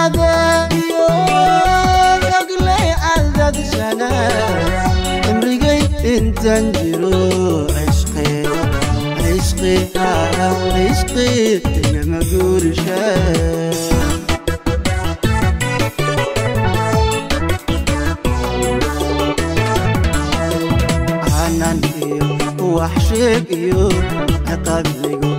Cadaadiyo xoglay cadaadshana cimrigay intaan jiro cishqi cishqi cishqi igama guurisha. Canan iyo wax sheeg iyo ciqaabligu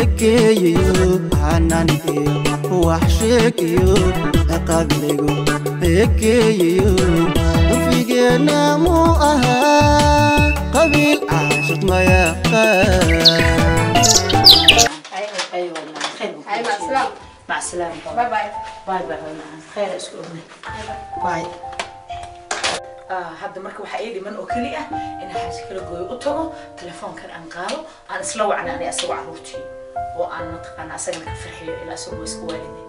ekeeyiyo canan iyo wax sheeg iyo ciqaabligu ekeeyiyo curfigeena muu ahaa qabiil caashiq mayaqaan. أيوة والله خير. هاي مع السلامة. مع السلامة. باي باي. باي باي والله خير isku ognay. Bye. Hadda marka waxaa ii dhiman oo keli ah inaan xaaji kala gooyo u tago, telefoonkan aan qaado, aan isla wacna ani asagoo carruurtii oo aan mataqaana asagana ka farxiyo ilaa isagoo iska waaliday.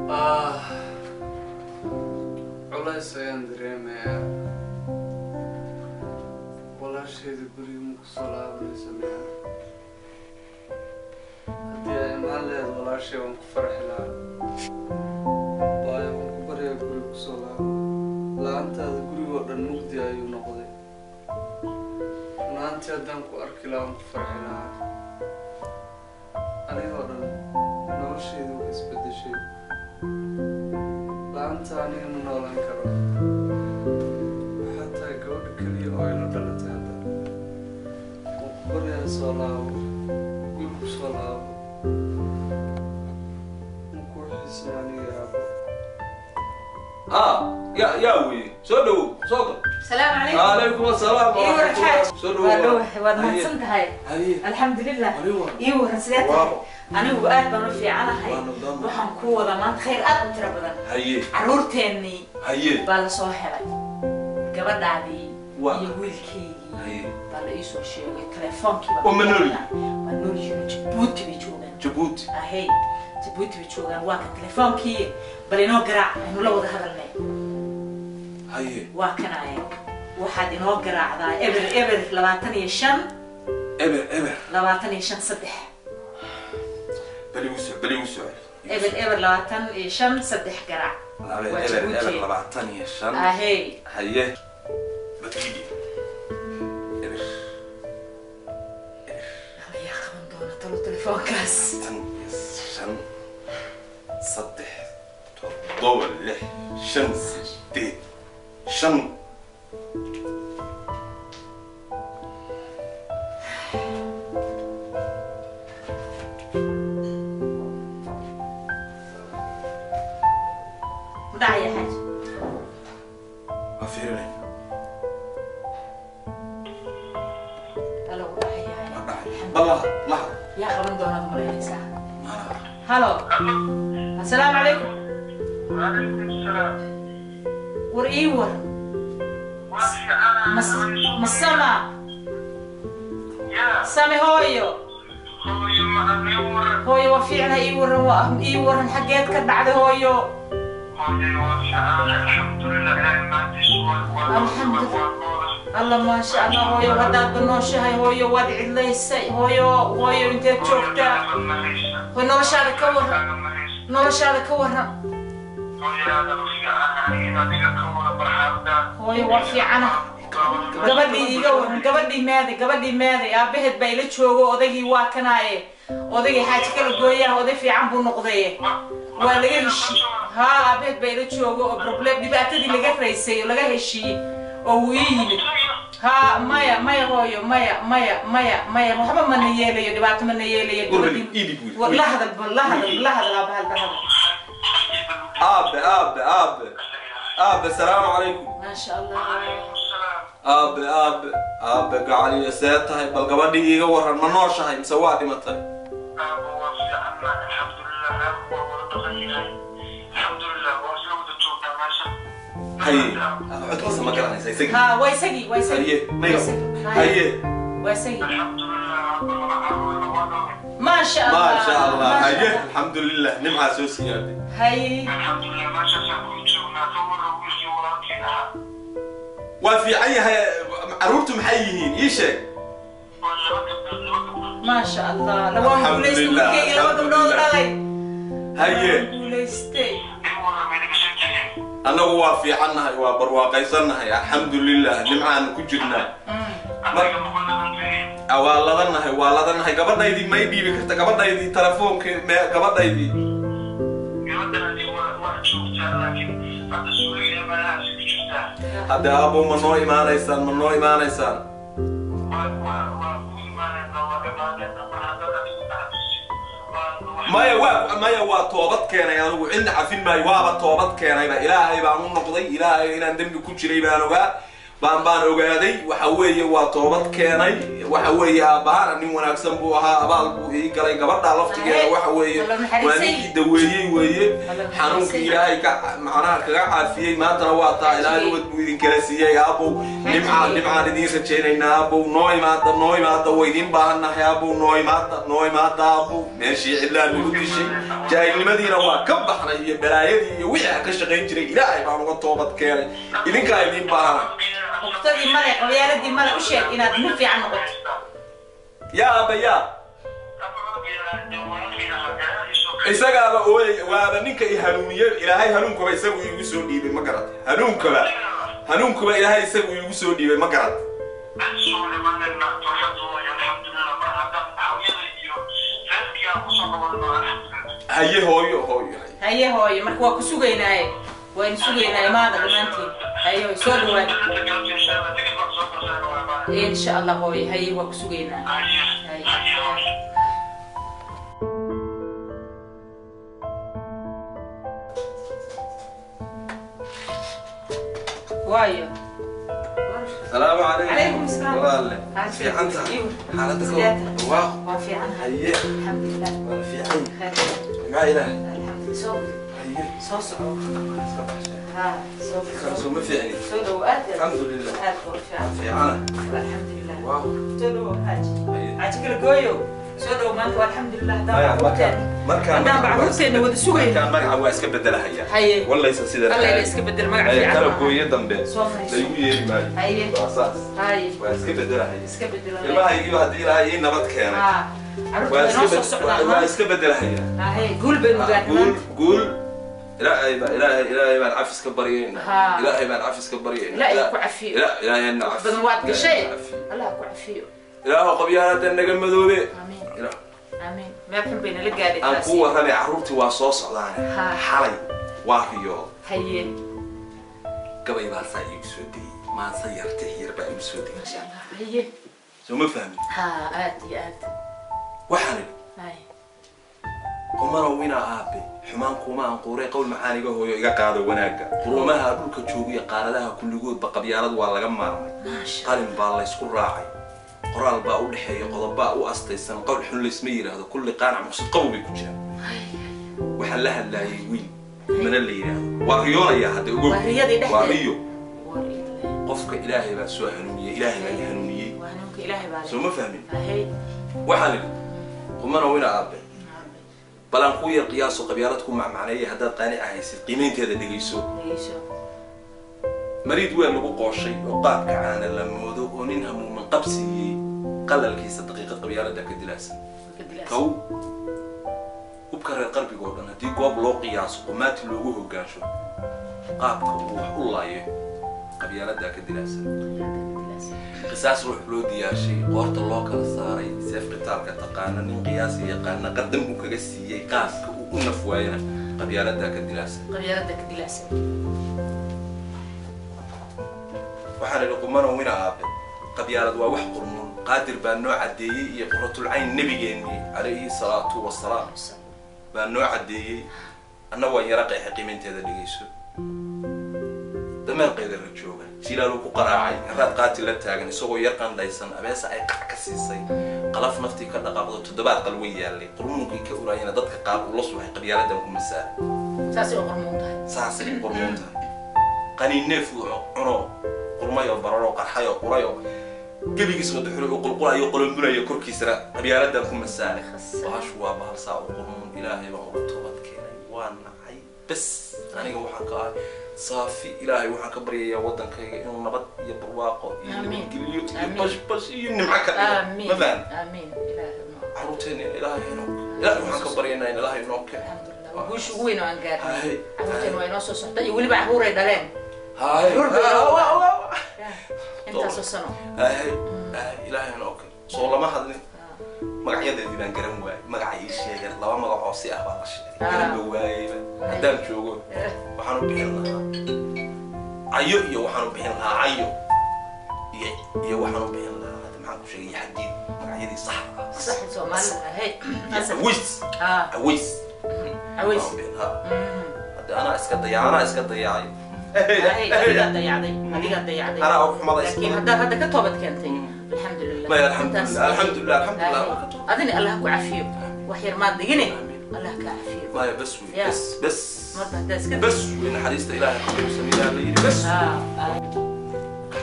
Ah, culays ayaan dareemayaa. Walaasheeda guriga ma kusoo laabanaysa miya? Haddii ay imaan lahayd walaashay waan ku farxi lahaa. Waayo waan ku baryaa guriga kusoo laabo. La-aantaada gurigoo dhan mugdi ayuu noqday. Runaantii haddaan ku arki lahaa waan ku farxi lahaa. Anigoo dhan noloshaydu way isbeddeshay. La-aanta aniga ma noolaan karo. Waxaa tahay gabadha keliya oo ila dhalatay hadda. Waan ku baryaa soo laabo, guri ku soo laabo. Ma kuu xiisin aniga aabo. Ah, ya ya wey, soo dhawow, soo gal. السلام عليكم. Calaykum asalaam Ii waran waraxmatullah. xaaj. Soo Waa dhawow. dhowahay, waad mahadsan tahay. Haye. Alxamdulilah. Anigu waa. Ii waran, sidee tahay? Waaw. Anigu aad baan u fiicanahay. Waa nabdaan. Waxaan ku wadaa maanta khayr aad u tiro badan. Haye. Carruurteennii Haye. baa la soo helay, gabadhaadii Waa. iyo wiilkaygii Haye. baa la ii soo sheegay telefoonkii. Oo ma nool yihiin? Waa nool yihiin, Jabuuti bay joogaan. Jabuuti. Ahey, Jabuuti bay joogaan. Waa kan telefoonkii, bal inoo garaac aynu la wada hadalnay. Haye. Waa kanaaye, waxaad inoo garaacdaa 0 0 25. 0 0. 25 3. Bal igu soo, bal igu soo. 0 0 25 3 garaac. Laba Waa 0 0 Jabuuti. 25. Ahey. Haye. Badkigi. 0. Ayaa qaban doona talo telefoonkaas? 25 3 7 6 5 8 5. Ma dhacaya xaaj? Waa fiirinay. Halo, wuu dhacayaa. Waa dhacay. Bal lahad, lahad. Yaa qaban doonaad malaynaysaa? Maana. Halo, assalaamu calaykum. وعليكم السلام. War ii war. Masama? يا. Same hooyo. هو مع اليور. Hooyo waa fiicnahay, ii waran, waa ii waran, xaggeed ka dhacday hooyo? هو الحمد لله ما عندي سؤال. الحمد لله. Alla maasha allah hooyo, haddaad nooshahay hooyo, waad cidlaysay hooyo. Hooyo inteed joogtaa? Hooy noloshaada ka waran, noloshaada ka waran. Hooyo waa fiicana. Gabadhii iiga waran, gabadhii meeday? Gabadhii meeday? Aabaheed baa ila joogo, odaygii waa kanaaye, odaygii xaaji kala gooyaha, oday fiican buu noqdaye, waa laga heshi. Haa, aabaheed baa ila joogo oo problem dhibaatadii laga raysay oo laga heshiiyey oo wuu ii yimid. Haa, maya maya hooyo, maya maya maya maya, waxba mana yeelayo, dhibaato mana yeelayo. Gurmadi, ii dhib wiil. War la hadal, bal la hadal, la hadal aaba, la hadal. Aabe, aabe, aabe, aabe, salaamu calaykum. Maasha allah. Aabe, aabe, aabe gacaliyo, see tahay? Bal gabadhii iiga waran, ma nooshahay mise waa dhimatay? Haye, codkiisa ma garanaysa isagii? Haa, waa isagii, waa isagii. Haye, mayga. Haye. Waa isagii, maasha allah. Maasha allah. Haye, alxamdulilah, nimcaa soo siyaaday. Haye. Waa fiican yahay. Carruurtu maxay yihiin? Ii sheeg. Maasha Allah, laba guulaystay wiilkayga, laba gabdhood dhalay. Haye. Guulaystay. Annagu waa fiicannahay, waa barwaaqaysannahay, alxamdulilah, nimcaanu ku jirnaa. Waa ladannahay, waa ladannahay. Gabadhaydii may dhiibi karta? Gabadhaydii telefoonka gabadhaydii. Hadde aabbow, ma noo imaanaysaan? Ma noo imaanaysaan? Maya, waa maya, waa toobad keenay anigu, cidna cafin maayo, waaba toobad keenayba. Ilaahay baan u noqday, Ilaahay inaan dembi ku jiray baan ogaa, baan ogaaday. Waxa weeye waa toobad keenay. Waxa weeye aabbahaan nin wanaagsan buu ahaa, abaal buu ii galay. Gabadha laftigeeda waxa weeye waa ninkii daweeyey weeye, xanuunkii Ilaahay ka macnaha kaga caafiyey. Maantana waa taa Ilaahay ubad buu idinkala siiyey. Aabbow, nimcaan nimcaan idiin rajaynaynaa. Aabbow, noo imaada, noo imaada, waa idiin baahannahay. Aabbow, noo imaada, noo imaada. Aabbow, meeshii cidlaa nagu dishay, jaahilnimadiina waa ka baxnay iyo balaayadii iyo wixii aan ka shaqayn jiray. Ilaahay baan uga toobad keenay, idinkaa idiin baahana. Uqtadii male, qabyaaladii male, u sheeg inaad nin fiican noqoto. Yaa aabba, yaa isagaaba ooyay, waaba ninka i hanuuniyey. Ilaahay hanuunkaba isagu iigu soo dhiibay, ma garat? Hanuunkaba, hanuunkuba Ilaahay isagu iigu soo dhiibay, ma garat? Haye hooyo, hooyo. Haye hooyo, marka waa ku sugaynaaye, waynu sugaynaa, imaada dhammaantiin. Haye hooyo, soo dhawaad insha Allah. Hooyo, haye, waa ku sugaynaa. Haye. Waayo. Salaamu calaykum. Calaykum salaam. Walaalle, fiican tahay? Xaaladda ka waa? Waa fiican. Haye. Alxamdulilah. Waa fiican. Khayr. Maxaa Ilaahay? Alxamdulilah, soo Haye. soo soco. Iska baxshay. Ha, soo Soo ma fiicni? Soo dhawo, aad Alxamdulilah. Aad baa u fiican. Fiicana. Alxamdulilah. Waaw. Soo dhawo xaaji. Haye. Xaaji kala gooyo, soo dhawo. Maanta waa alxamdulilah, haddaan Maya, carruurteena markaan haddaan ba carruurteena wada sugayno. Markaan magaca waa iska bedelahaya. Haye. Wallaysa sida. Alla ila iska bedel magac Haye, fiican. kala gooye dambe. Soo fariiso. Laygu yeeri maayo. Haye. Waa saas. Haye. Waa iska bedelahaya. Iska bedelo. Ilmahaygiiba haddii Ilaahay ii nabad keenay. Ha, Waa carruurta iska way noo soo bed- socdaan waa maanta. iska bedelahaya. Haye, guul baynu gaarnay Guul maanta. Guul. Ilaahay baa Ilaahay baan cafis ka baryaynaa. Ha. Ilaahay baan cafis ka baryaynaa. Ilaahay ku cafiyo. Ilaahay na Wax cafiyo. badan waad gashay. Ilaahay na cafiyo. Allah ku cafiyo. Ilaahu qabyaalada naga madoobe. Aamiin. Ilaah. Aamiin. Meel xun bay nala gaadhay Aan taasi. ku warramay, carruurtii waa soo socdaane. Ha. Xalay waa riyood. Haye. Gabay baa saa iigu soo degay, maansa yar, tix yar baa iigu soo degay. Maasha Allah, haye. Soo ma fahmin? Ha, aad iyo aad. Waxaan idhi: Haye. Qumanow inaa aabe, xumaan kuma aan quuray, qowl macaan iga hooyo, iga qaado wanaagga. Qurumaha dhulka joogiya, qaaradaha kulligoodba qabyaalad waa laga maarmay. Maasha. Qalin baa laysku raacay, qoraal baa u dhexeeya, qodobaa u astaysan, qowl xun laysma yidhaahdo, kulli qaanac muqsad qabow bay ku jiraan. Waxaan la hadlaayay wiil mana la yidhaahdo, waa riyoonayaa hadda, ogow. Waa riyadii dhexdeeda. Waa riyo. War ilaahay. Qofka Ilaahay baa soo hanuuniyey, Ilaahay baa i hanuuniyey. Waa hanuunka Ilaahay baa leh. Soo ma fahmin? Haye. Waxaan idhi: qumanow ina aabe, bal aan kuu yar qiyaaso qabyaalad ku macmacneeyay, haddaad qaanic ahaysid qiimaynteeda dhegayso. Dhegeyso. Mariid weel lagu qooshay oo qaabka caana la moodo oo nin hamuuman qabsiiyey, qalalkiisa daqiiqad qabyaalada ka dilaacsan. Ka dilaacsan. Kow, hubka reer qarbiga oo dhan haddii goob loo qiyaaso, qumaati loogu hogaansho, qaabka uu wax u laayo qabyaaladaa ka dilaacsan. Qabyaalada ka dilaacsan. Qisaas ruux loo diyaarshay, qoorta loo kala saaray, seef qitaalka taqaana, nin qiyaasi yaqaana qadam uu kaga siiyey, qaaska uu u naf waayana qabyaaladaa ka dilaacsan. Qabyaalada ka dilaacsan. Waxaan idhi: qumanow ina aabe, qabyaalad waa wax qurmuun, Qaadir baa noo caddeeyey iyo quratulcayn nabigeennii calayhi salaatu wasalaam baa noo caddeeyey, anna waan yara qeexay, qiimaynteeda dhegayso. Dameer qaydara jooga jilaaluu ku qaraacay, raad qaati la taagan, isagoo yar qandhaysan, abeesa ay qac ka siisay, qalaf naftii ka dhaqaaqdo, toddobaad qalwan yaallay, qurmuunkii ka uraayana dadka qaar uu la suuxay, qabyaaladan ku masaala. Saasay u qormoon tahay. Saasay u qurmuun tahay. Qaniin neef uu cuno, qurmayoo bararoo qarxayoo qurayoo gebigiisba duxuray oo qulqulayo qolombulayo korkiisana, qabyaaladan ku masaalay. Bahashu waa bahal saa u qurmuun. Ilaahay baan uga toobad keenay, waa nacay bes, aniga waxaan ka ahay saafi. Ilaahay waxaan ka baryayaa waddankayga inuu nabad iyo barwaaqo iyo Aamiin. nabadgelyo. Iyo Amiin. Bash bash iyo nimco ka dhigo. Aamiin. Ma fahan? Aamiin, Ilaahay noo. Carruurteena Ilaahay inoo, Ilaahay waxaan ka baryaynaa in Ilaahay inoo keeno. Alxamdulilah, waa guusha ugu weyn oo aan gaarnay. Hay. Carruurteena waa inoo soo socda, iyo weliba carruuray dhaleen. Hay. Carruur bay inoo Wa- wadaan. wa- Ya, intaasoo sano. Hay hay, Ilaahay inoo keeno. Soo lama hadlin, magacyadeedii baan garan waayey. Magaca ii sheegeen, laba magac oo si ah baa la sheegay, garan ba waayeyba. Haddaan joogo waxaan u bixin lahaa Cayo, iyo waxaan u bixin lahaa Cayo, iyo waxaan u bixin lahaa, hadda maxaan ku sheegay, Xadiid. Magacyadii saxda ah. Sax, Soomaalida hey. Iyo Aways. Aways. Aways. Baan u bixin lahaa. Hadda anaa iska dayacay, anaa iska dayacay. Hay, adigaa dayacday, adigaa dayacday. Anaa og xumada. Laakiin haddaad hadda ka toobad keentay, alxamdulilah. Maya, alxamdulilah, alxamdulilah, alxamdulilah, waa ka toobad. Adina Allah ku cafiyo, wax yar maad dhigine, Allah ka cafiyo. Maya, bas wey. Ya. Bas bas. Marba haddaa iska Bas wey, naxariista Ilaahay qabuusan la yidhi, bas.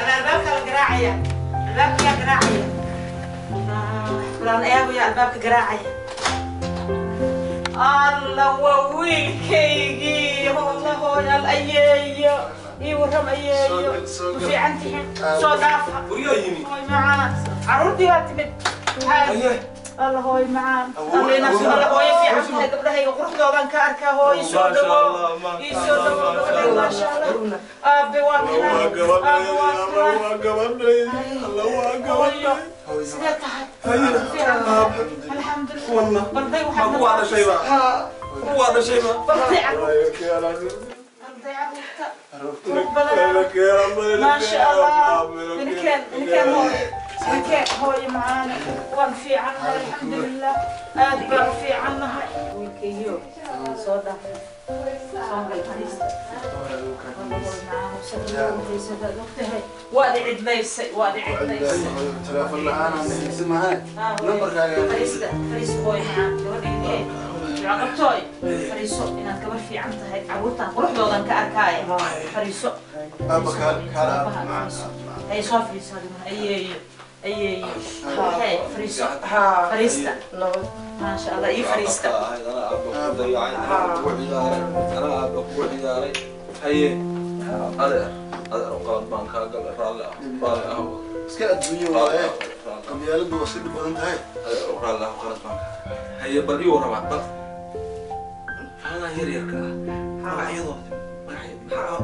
Ana albaabka la garaacaya, albaabka yaa garaacaya? Balaan eego, yaa albaabka garaacaya? Alla, waa wiilkaygii! Hola hooyal, ayeeyo, ii warram ayeeyo. Soo gal, soo Ma gal. fiican tihiin? Soo dhaafa. Guryaa yimi. Hooy macaan, carruurtii waa timid. Haye. Alla, hooy macaan. Awow, Alla inaad awow. alla hooyo fiican tahay, gabdhahayga quruxdoodaan ka arkaa. Hooyo, soo Maasha dhawow. Allah, maasha Ii soo Allah, dhawow. maasha Gabadhay, Allah. maasha Allah. Aabe waa kanaa, aabe waa kanaa. Hooyo, sidee tahay? Fiican tahay, alxamdulilah. Balday waxaad Ma kuwaa dhashayba? Kuwaa dhashayba? Balday carruurta, balday carruurta qurux badan, maasha Allah. Ninkeen, ninkeen, hooyo, ninkeen, hooyo macaane. Waan fiicannahay, alxamdulilah, aad baan u fiicannahay. Wiilkaygiyo, soo dhaaf, soo gal, fadhiista. Waad i cidlaysay, waad i cidlaysay. Telefoon la'aan aan haysan mahay nambarkaaga. Fariista, fariis hooy macaan, gabadhaydii qabtooy, fariiso. Inaad gabar fiican tahay carruurtan quruxdoodan ka arkaaye, fariiso. Aabba, kaal aabba macaan. Hay, soo fariiso adiguna. Ayeeyo, ayeeyo, hay, fariiso, fariista. Maasha Allah, ii fariista. Anaa aabba ku dayacay, anaa kugu ciyaaray, anaa aabba kugu ciyaaray. Haye adeer, adeer, qalad baan kaa galay, raalli ah, raalli ah. Iska adduunyo waaye, qabyaaladdu waa iska dhib badan tahay. Adeer, raalli ah, qalad baan kaa. Haye, bal ii warrama, bal haladan yar yarka ah magacyadooda,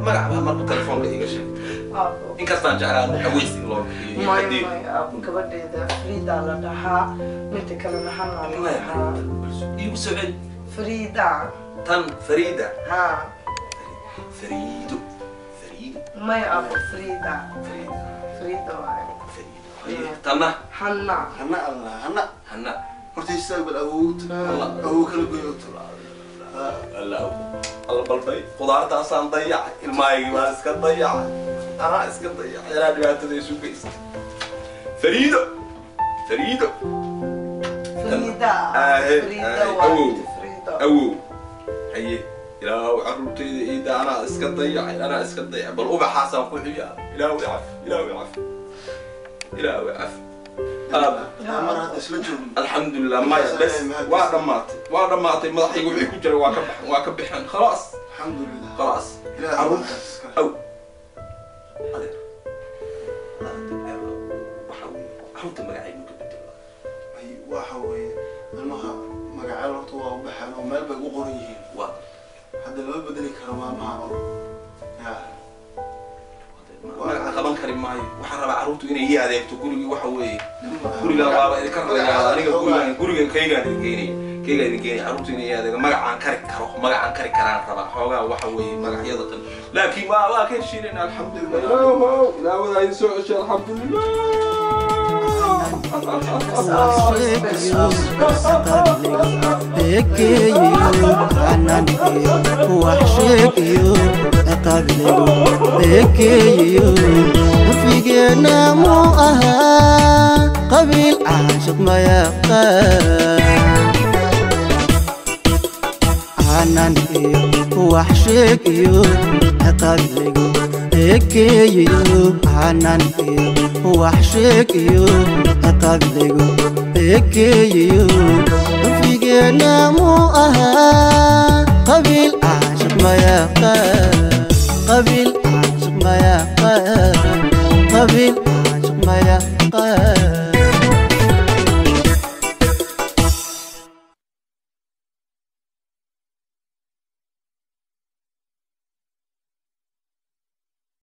magac baa marba telefoonka iiga sheegtay, inkastaan jeclaa Aweys in loo bixiyo iyo Maya. Xadiid. Maya aabo, gabadheeda Frida la dhahaa, midda kalena Hanna la dhahaa. Iigu soo celi. Frida. Tan Fariida? Ha. Fariido, Fariido. Maya aabo, Frida. Fariida. Frida waaye. Fariido. Haye, tanna? Hanna. Hana Allah, hana. Hanna. Horta istaag bal, awood Allah. awood kala goyo. Allah alla, balday qudaartaasaan dayacay, ilmahaygii baan iska dayacay, anaa iska dayacay, anaa dhibaatada isu geystay. Fariido, Fariido. Frida. Aahe, Frida aahe, waaye. Awow. Frida. Awow, haye, Ilaahow carruurtayda iida, anaa iska dayacay, anaa iska dayacay. Bal ubaxaasaan ku ciyaaray. Ilaahow caf, Ilaahow caf, Ilaahow caf, aab. Mar hadda isla joogno. Alxamdulilah. Maya, bes, waa dhammaatay, waa dhammaatay. Madaxayga wixii ku jiray waa ka baxan, waa ka bixeen, khalaas. Alxamdulilah. Khalaas. Ilaahay Carruur waa iskale. Aw adeer, waxa weeye carruurta magacaynu ka bedelo. Ay, waxa weeye ilmaha magacaal horta waa u baxeen oo meel bay ugu qoran yihiin. Waa Hadda lama bedeli karo maalmahan oo ya. Magaca qaban kari maayo. Waxaan rabaa carruurtu inay ii adeegto gurigii. Waxa weeye gurigaan waaba idinka rarayaa aniga, gurigaan, gurigan kaygaan idin geynaya, kaygaan idin geynaya. Carruurtu inay ii adeego, magacaan kari karo, magacaan kari karaan rabaa. Xoogaa waxa weeye magacyada tan, laakiin waa ka heshiinayna, alxamdulilah. Ilaahow, ilaawadaa ii soo ceshay, alxamdulilah. Ekeeyo canan iyo wax sheegiyo qabligo ekeeyo, afigeena muu ahaa qabiil caashiq mayaqaan. Canan iyo wax sheegiyo qabligo ekeeyo, canan iyo wax sheegiyo qabligo ekeeyo, afigeena muu ahaa qabiil caashiq mayaqaan, qabiil caashiq mayaqaan, qabiil caashiq mayaqaan. Ciqaab.